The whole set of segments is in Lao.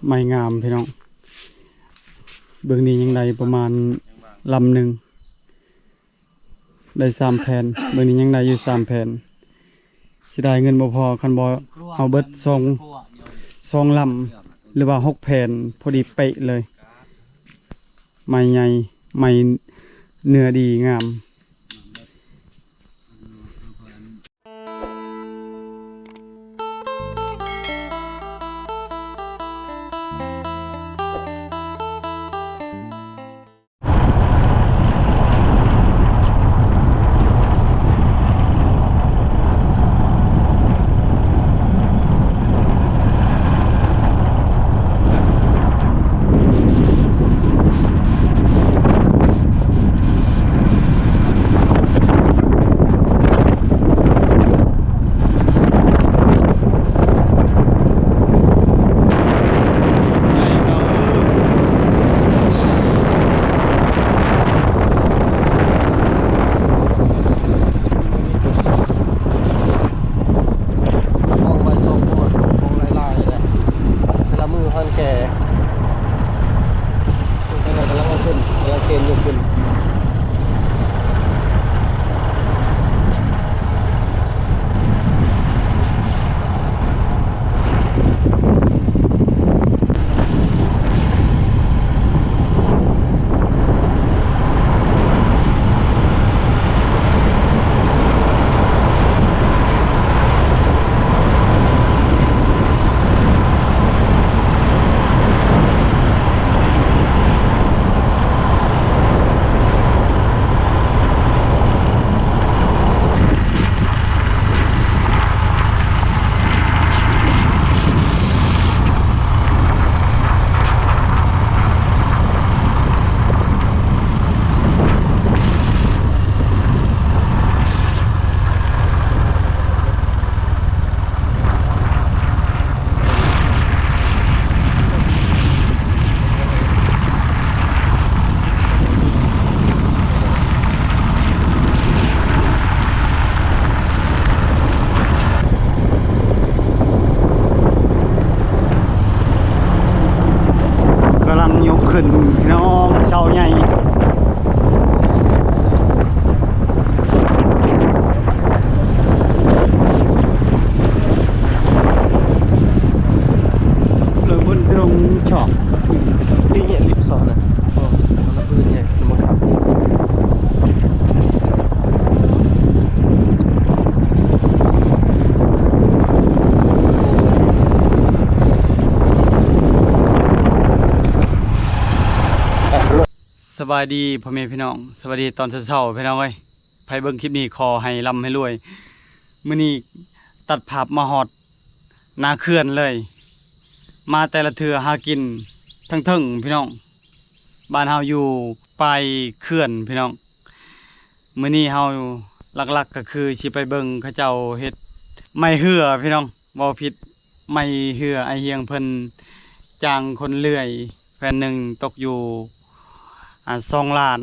ໄມ້ງາມພີ່ນ້ອງ. ເບິ່ງນີ້ຍັງໄດ້ປະມານລຳໜຶ່ງ ໄດ້ສາມແຜ່ນ. ເບິ່ງນີ້ຍັງໄດ້ຢູ່ສາມແຜ່ນ. ເສຍດາຍເງິນບໍ່ພໍ, ຄັນບໍ່ເອົາເບິດສອງ ສອງລຳ ຫຼືວ່າຫົກແຜ່ນ ພໍດີເປະເລີຍ. ໄມ້ໃຫຍ່ ໄມ້ເນື້ອດີງາມ. ຂອງໄວ້ສອງຄົນ ຂອງຫຼາຍໆແຫຼະ ແຕ່ລະມື້ຫັ້ນແກ່ ກຳລັງເອົາຂຶ້ນ ກຳລັງເກນຍົກຂຶ້ນ. ກຳລັງຍົກຂຶ້ນພີ່ນ້ອງ ເສົາໃຫຍ່. ເລີ່ມເບິ່ງຕຣົງຊອກ ນີ້ເຫັນລິບຊອກນະ ເອີ ມັນລະພື້ນໃຫຍ່ ມັນບໍ່ຄັບ. ສະບາຍດີພໍ່ແມ່ພີ່ນ້ອງ ສະບາຍດີຕອນເຊົ້າໆ ພີ່ນ້ອງເອີຍ. ໃຜເບິ່ງຄລິບນີ້ຂໍໃຫ້ລ່ຳໃຫ້ລວຍ. ມື້ນີ້ຕັດພາບມາຮອດໜ້າເຂື່ອນເລີຍ ມາແຕ່ລະເທື່ອຫາກິນເທິງໆ ພີ່ນ້ອງ. ບ້ານເຮົາຢູ່ປາຍເຂື່ອນພີ່ນ້ອງ. ມື້ນີ້ເຮົາຫຼັກໆກໍຄືຊິໄປເບິ່ງເຂົາເຈົ້າເຮັດໄມ້ເຮືອພີ່ນ້ອງ ເວົ້າຜິດ ໄມ້ເຮືອ. ອ້າຍຮຽງເພິ່ນຈ້າງຄົນເລື່ອຍແຜ່ນໜຶ່ງຕົກຢູ່ ອ່າ ສອງລ້ານ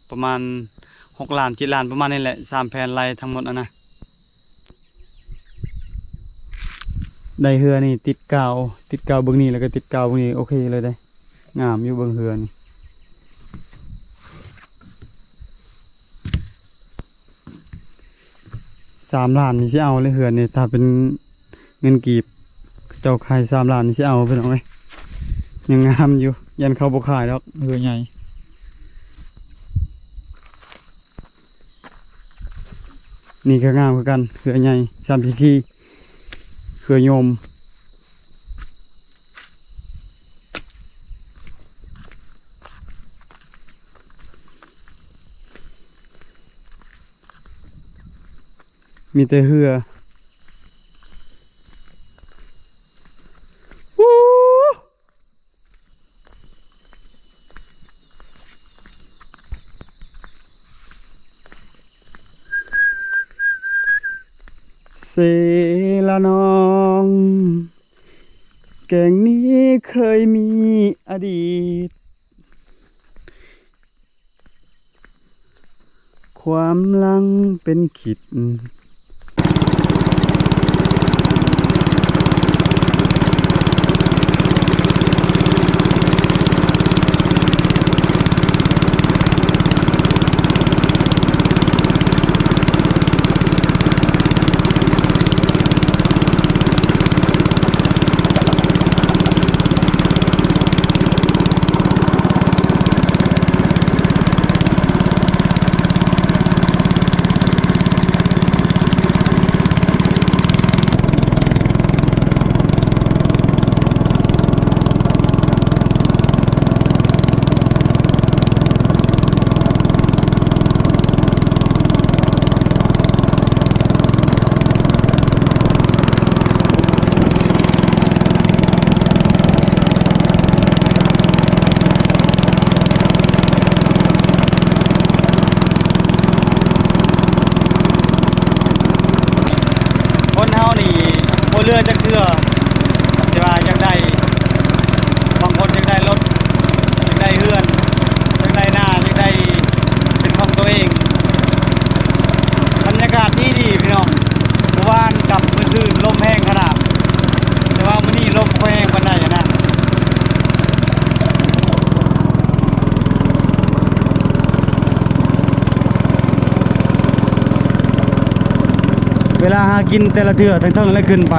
ປະມານຫົກລ້ານ ເຈັດລ້ານ ປະມານນີ້ແຫຼະ ສາມແຜ່ນໄລ່ທັງໝົດຫັ້ນນະ. ໄດ້ເຮືອນີ້ຕິດກາວ ຕິດກາວເບິ່ງນີ້ ແລ້ວກໍຕິດກາວເບິ່ງນີ້ ໂອເຄເລີຍເດ້. ງາມຢູ່ເບິ່ງເຮືອນີ້ ສາມລ້ານນີ້ຊິເອົາເລີຍເຮືອນີ້ ຖ້າເປັນເງິນກີບ ເຂົາເຈົ້າຂາຍສາມລ້ານນີ້ຊິເອົາ ພີ່ນ້ອງເອີຍ. ຍັງງາມຢູ່ ຢ້ານເຂົາບໍ່ຂາຍດອກ ເຮືອໃຫຍ່. ນີ້ກໍງາມຄືກັນ ເຮືອໃຫຍ່ ສາມສີ່ສີ່ ເຮືອຍົມ ມີແຕ່ເຮືອ. ເຊລະນອງ ແກ້ງນີ້ເຄີຍມີອະດີດ ຄວາມຫຼັງເປັນຄິດ. จักเทื่อ แต่ว่าอยากได้ บางคนอยากได้รถ อยากได้เฮือน อยากได้นา อยากได้เป็นของตัวเอง บรรยากาศดีดีพี่น้อง เมื่อวานกับมื้อคืนลมแฮงขนาด แต่ว่ามื้อนี้ลมบ่ค่อยแฮงปานใดนะ เวลาหากินแต่ละเทื่อ ทั้งเทิงและขึ้นไป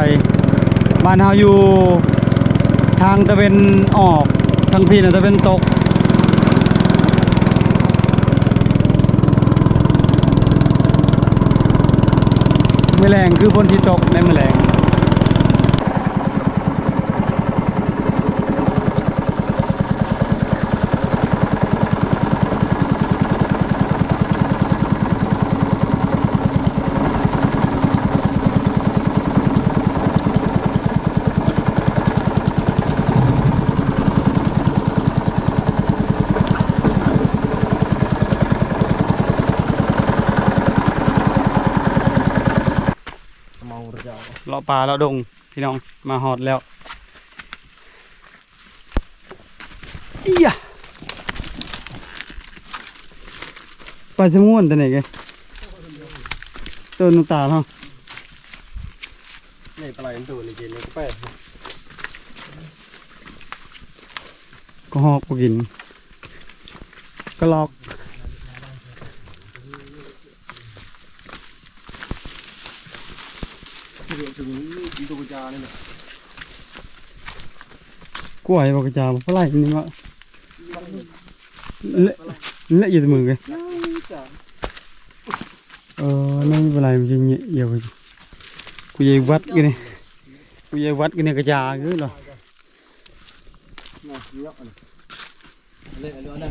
บ้านเฮาอยู่ทางตะเว็นออก ทางพี้น่ะตะเว็นตก มื้อแลงคือฝนสิตกในมื้อแลง เลาะป่าเลาะดง พี่น้อง มาฮอดแล้ว เอียะ ไปสงวนตัวนี้ไง ตัวน้ำตาลเฮา นี่ปลาไหลตัวนี้กินนี่ก็ไป ก็ฮอกบ่กิน ก็ลอก กล้วยบ่กระจาบ่ปลาไหลนี่บ่ เละ เละอยู่แต่มือเว้ย เออ นั่นปลาไหลมันจะเยอะอยู่ กูใหญ่วัดกันนี่ กูใหญ่วัดกันนี่กระจาอยู่เหรอ เละ เละ เละ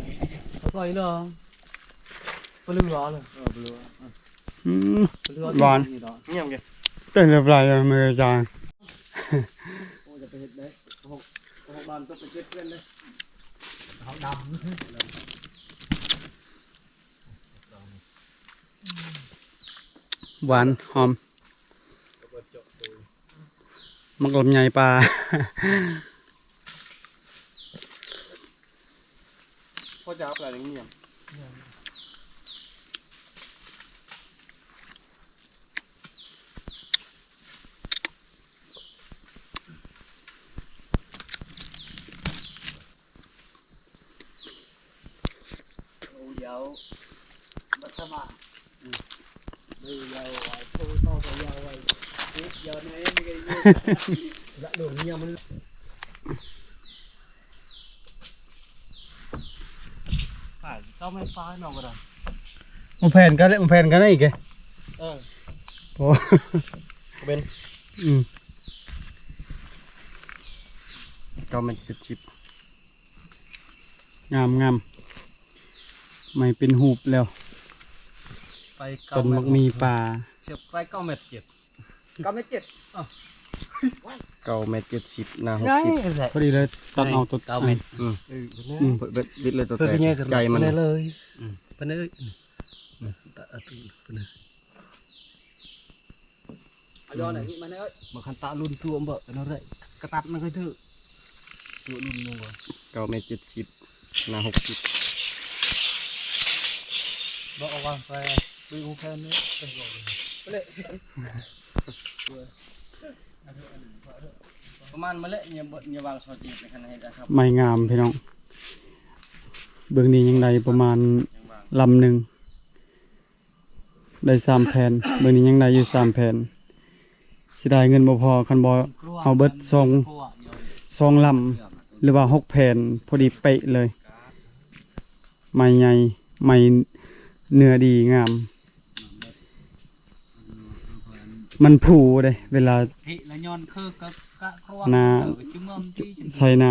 ปลาไหลเหรอ ปลาเหลือเหรอ เออ ปลาเหลือ อืม ปลาเหลือ หวาน เต้นเรียบร้อยแล้วมือกระจา โอ้ จะไปเฮ็ดได้ หก หกล้านก็ไปเก็บเพื่อนเลย เขาดำ หวานหอม มักลำไยปลา พ่อจ๋าปลาอย่างเงี้ย มันแผ่นกันแล้ว มันแผ่นกันได้อีกไง เออ โอ้ เป็น อืม เก้าเมตรเจ็ดสิบ งามๆ ไม้เป็นฮูปแล้ว ไปเก้าเมตร ต้นบักมีป่า เสียบไปเก้าเมตรเจ็ด เก้าเมตรเจ็ด อ้าว เก้าเมตรเจ็ดสิบ หน้าหกสิบ พอดีเลย ตัดเอาต้น เก้าเมตร อืม เออ อืม เบิด เบิดเลย ต้น เออ ไกลมัน เลย อืม เพิ่นเอ้ย อืม ตัดเอาต้นเพิ่นเอ้ย เอาย้อนอันนี้มาเด้อ มาคันตะลุ่นตัวบ่ อันนั้นแหละ กระตัดมันก็เถอะ ตัวลุ่นหมู่ เก้าเมตรเจ็ดสิบ หน้าหกสิบ บ่เอาวางไป ดูแค่นี้ ไปเลย ประมาณมื้อละ เนี่ยบ่ เนี่ย วางซอจีบในคันให้ได้ครับ ไม้งามพี่น้อง เบิ่งนี้ยังได้ประมาณลำหนึ่ง ได้สามแผ่น เบิ่งนี้ยังได้อยู่สามแผ่น เสียดายเงินบ่พอ คันบ่เอาเบิดสอง สองลำ หรือว่าหกแผ่น พอดีเป๊ะเลย ไม้ใหญ่ ไม้เนื้อดีงาม มันผูเด้ เวลานาใส่น้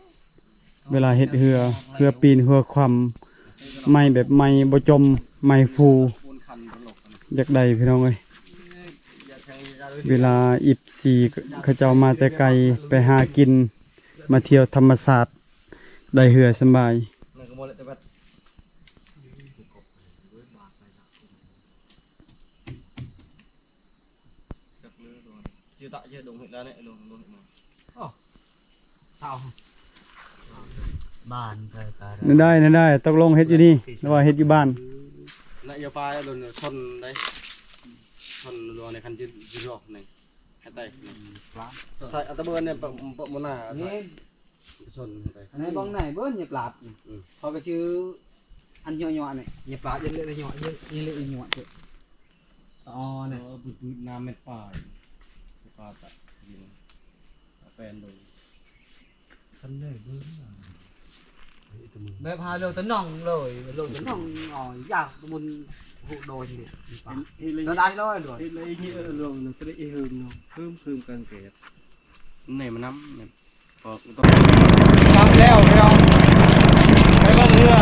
ำ เวลาเฮ็ดเฮือ เฮือปีน เฮือคว่ำ ไม้แบบไม้บ่จ่ม ไม้ผู อยากได้พี่น้องเอ้ย เวลาเอฟซีเขาเจ้ามาแต่ไกล ไปหากิน มาเที่ยวธรรมชาติ ได้เฮือสำบาย มันก็บ่ได้แต่ว่า เยอะตะเยอะ ບ້ານໄປກະ ນັ້ນໄດ້ ນັ້ນໄດ້ ຕົກລົງເຮັດຢູ່ນີ້ ຫຼືວ່າເຮັດຢູ່ບ້ານ? ນະ ຢ່າໄປ ລົນຊົນໄດ້ ຊົນຫຼວງໃນຄັນຢູ່ ຢູ່ດອກນີ້ ໃຫ້ໄຕນີ້ ໃສ່ອັດຕະເບີນນີ້ ປະ ປະ ບໍ່ໜ້າ ນີ້ ຊົນໄປ ອັນນີ້ບ້ອງໄນເບິ່ນຫຍັບຫຼາບ ອືມ ເຂົາກໍຈື່ ອັນຫຍໍ້ໆນີ້ ຫຍັບຫຼາບ ຍັງເລະຫຍໍ້ ຍັງເລະຫຍໍ້ ອໍ ນັ້ນ ເອີ ປືດໆ ນ້ຳແມ່ນປາ ປາຕະ ດິນ ແປນເບິ່ງ ຄັນໄດ້ເບິ່ງ ແບບຫາເລື່ອງຕະໜ່ອງເລີຍ ເລື່ອງຕະໜ່ອງ ອໍ ຢາກມັນຮູ້ໂດຍນີ້ ເຮັດເລີຍ ໄດ້ເລີຍ ເຮັດເລີຍ ເຮັດເລີຍ ເລື່ອງນັ້ນ ເຮີມ ເຮີມກັນແກ ນີ້ມານຳ ກັບແລ້ວພີ່ນ້ອງ ໄປເບິ່ງເຮືອ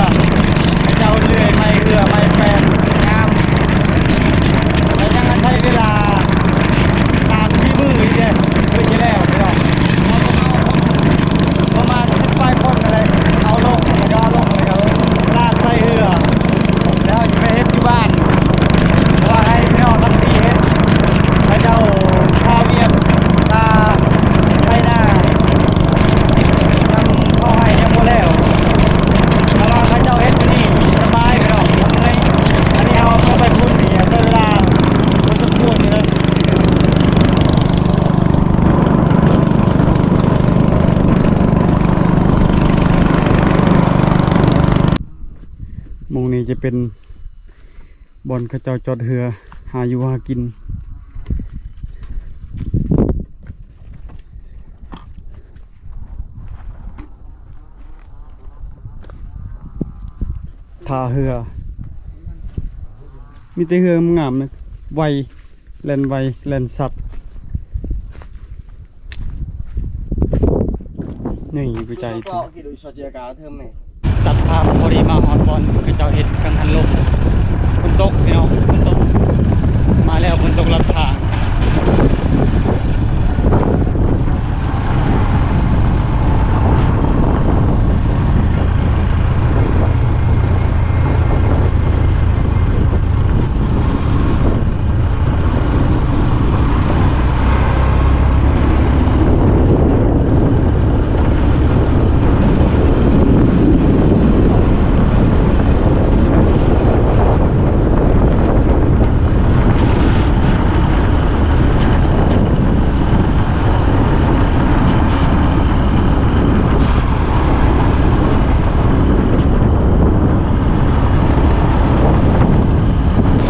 ເຂົາເຈົ້າເລື່ອຍໄມ້ເຮືອໄມ້ແປນງາມ ແຕ່ຍັງໃຊ້ເວລາສາມສີ່ມື້ອີກເດ້ ເພື່ອຊິແລ້ວພີ່ນ້ອງ ປະມານສິບປາຍຄົນນັ້ນແຫຼະ ເອົາລົງ ແລ້ວກໍເອົາລົງ ແລ້ວກໍລາກໃສ່ເຮືອ ແລ້ວຊິໄປເຮັດຢູ່ບ້ານ ເພາະວ່າໃຫ້ພີ່ນ້ອງທັງທີ່ເຮັດ ເຂົາເຈົ້າຄາວຽກ ຄາໄຖນາ ຍັງເຂົ້າໄຮ່ຍັງບໍ່ແລ້ວ ແຕ່ວ່າເຂົາເຈົ້າເຮັດຢູ່ນີ້ສະບາຍພີ່ນ້ອງ ເມື່ອຍ ອັນນີ້ເຮົາເອົາໄປພຸ້ນນີ້ໃຊ້ເວລາພໍສົມຄວນຢູ່ເດີ. ໝ່ອງນີ້ຈະເປັນບ່ອນເຂົາເຈົ້າຈອດເຮືອຫາຢູ່ຫາກິນ. ທ່າເຮືອ ມີແຕ່ເຮືອງາມໆ ໄວ ແລ່ນໄວ ແລ່ນຊັດ ນີ້ໄປໃຈ ຕັດພາບພໍດີມາຮອດບ່ອນເຂົາເຈົ້າເຮັດກັງຫັນລົມ ຝົນຕົກພີ່ນ້ອງ ຝົນຕົກ ມາແລ້ວ ຝົນຕົກລັດພາ.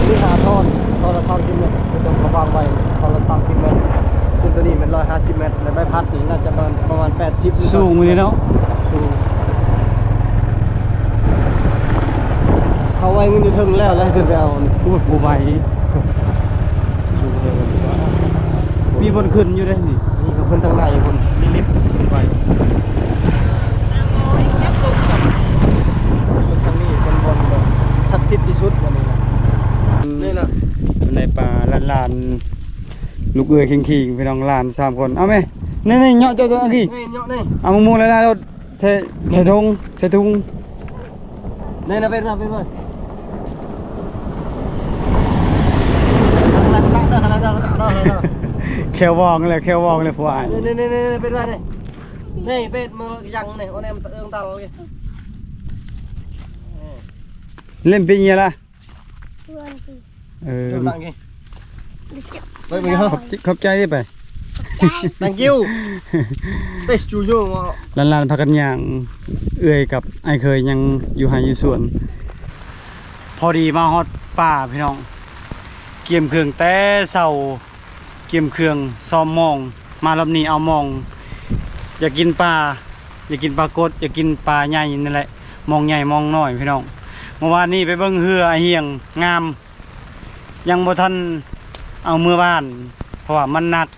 ນີ້ຫ້າທ່ອນ ທ່ອນລະຊາວສິບແມັດ ຄືຕ້ອງລະວັງໄວ້ ທ່ອນລະຊາວສິບແມັດ ຂຶ້ນໂຕນີ້ແມ່ນຮ້ອຍຫ້າສິບແມັດ ແລະໃບພັດນີ້ໜ້າຈະປະມານ ປະມານແປດສິບ ສູງຢູ່ເດເນາະ ສູງ ເຂົາໄວ້ເງິນຢູ່ເທິງແລ້ວ ແລ້ວຂຶ້ນໄປເອົານີ້ ໂອ້ຍ ບໍ່ໄຫວ ສູງເດີ ມີບ່ອນຂຶ້ນຢູ່ເດ້ນີ້ ນີ້ກໍຂຶ້ນທາງໃນພຸ້ນ ມີລິບຂຶ້ນໄປ ສຸດທາງນີ້ເປັນບ່ອນແບບສັກສິດທີ່ສຸດ ອັນນີ້ນະ ນີ້ນະ ໄດ້ປາຫຼານໆ ລູກເອື້ອຍຄິງໆ ພີ່ນ້ອງຫຼານສາມຄົນ ເອົາແມ່ ນີ້ໆ ເຍາະເຈົ້າຕົວນີ້ ນີ້ເຍາະນີ້ ເອົາໝູ່ໆ ຫຼາຍໆ ໂລດ ໃສ່ ໃສ່ຖົງ ໃສ່ຖົງ ນີ້ນະ ເປັນວ່າ ເປັນວ່າ ແຂ້ວວອງແລ້ວ ແຂ້ວວອງແລ້ວ ພວກອ້າຍ ນີ້ໆໆ ເປັນວ່ານີ້ ນີ້ເປັນ ມັນຍັງນີ້ ໂອແນມເອີງຕາລ ເຫຼັ້ນເປັນຫຍັງລະ? ເອີ ເບິ່ງເບິ່ງ ຂອບ ຂອບໃຈໄປ Thank you ເປັນຈູໂຍ ຫຼານໆ ພາກັນຍ່າງ ເອື້ອຍກັບອ້າຍເຂີຍຍັງຢູ່ໄຮ່ຢູ່ສວນ ພໍດີມາຮອດປ່າພີ່ນ້ອງ ກຽມເຄື່ອງແຕ່ເຊົ້າ ກຽມເຄື່ອງຊ້ອມມອງ ມາລອບນີ້ເອົາມອງ ຢາກກິນປາ ຢາກກິນປາກົດ ຢາກກິນປາໃຫຍ່ນີ້ແຫຼະ ມອງໃຫຍ່ມອງນ້ອຍພີ່ນ້ອງ ເມື່ອວານນີ້ໄປເບິ່ງເຮືອອ້າຍຮຽງງາມ ຍັງບໍ່ທັນເອົາເມືອບ້ານ ເພາະວ່າມັນໜັກ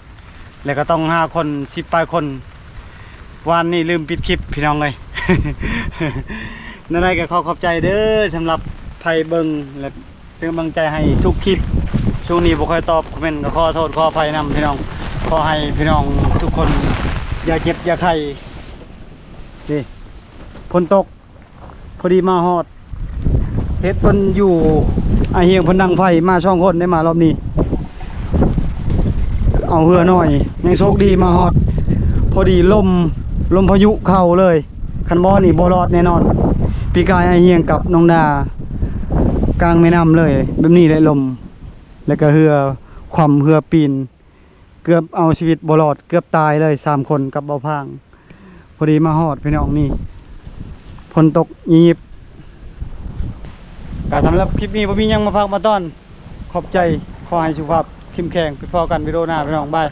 ແລະກໍຕ້ອງຫາຄົນສິບປາຍຄົນ ວານນີ້ລືມປິດຄລິບພີ່ນ້ອງເອີຍ ແນວໃດກໍຂໍຂອບໃຈເດີ ສຳລັບໃຜເບິ່ງ ແລະ ເປັນກຳລັງໃຈໃຫ້ທຸກຄລິບ ຊ່ວງນີ້ບໍ່ຄ່ອຍຕອບຄອມເມັນ ກໍຂໍໂທດຂໍອະໄພນຳພີ່ນ້ອງ ຂໍໃຫ້ພີ່ນ້ອງທຸກຄົນຢ່າເຈັບຢ່າໄຂ້ ນີ້ ຝົນຕົກ ພໍດີມາຮອດ ເຮັດເພິ່ນຢູ່ ອ້າຍຮຽງເພິ່ນດັງໄຟ ມາສອງຄົນໄດ້ມາລອບນີ້ ເອົາເຮືອໜ້ອຍ ຍັງໂຊກດີມາຮອດ ພໍດີລົມ ລົມພາຍຸເຂົ້າເລີຍ ຄັນບໍ່ນີ້ບໍ່ລອດແນ່ນອນ. ປີກາຍອ້າຍຮຽງກັບນ້ອງດາ ກາງແມ່ນ້ຳເລີຍ ແບບນີ້ແຫຼະລົມ ແລ້ວກະເຮືອຄວ່ຳເຮືອປີນ ເກືອບເອົາຊີວິດບໍ່ລອດ ເກືອບຕາຍເລີຍສາມຄົນກັບເບົາພາງ. ພໍດີມາຮອດພີ່ນ້ອງ ນີ້ຝົນຕົກຍິບໆ. ກະສຳລັບຄລິບນີ້ບໍ່ມີຫຍັງມາຝາກມາຕ້ອນ ຂອບໃຈ ຂໍໃຫ້ສຸຂະພາບເຂັ້ມແຂງ ພົບພໍ້ກັນວິດີໂອໜ້າພີ່ນ້ອງ ບາຍ.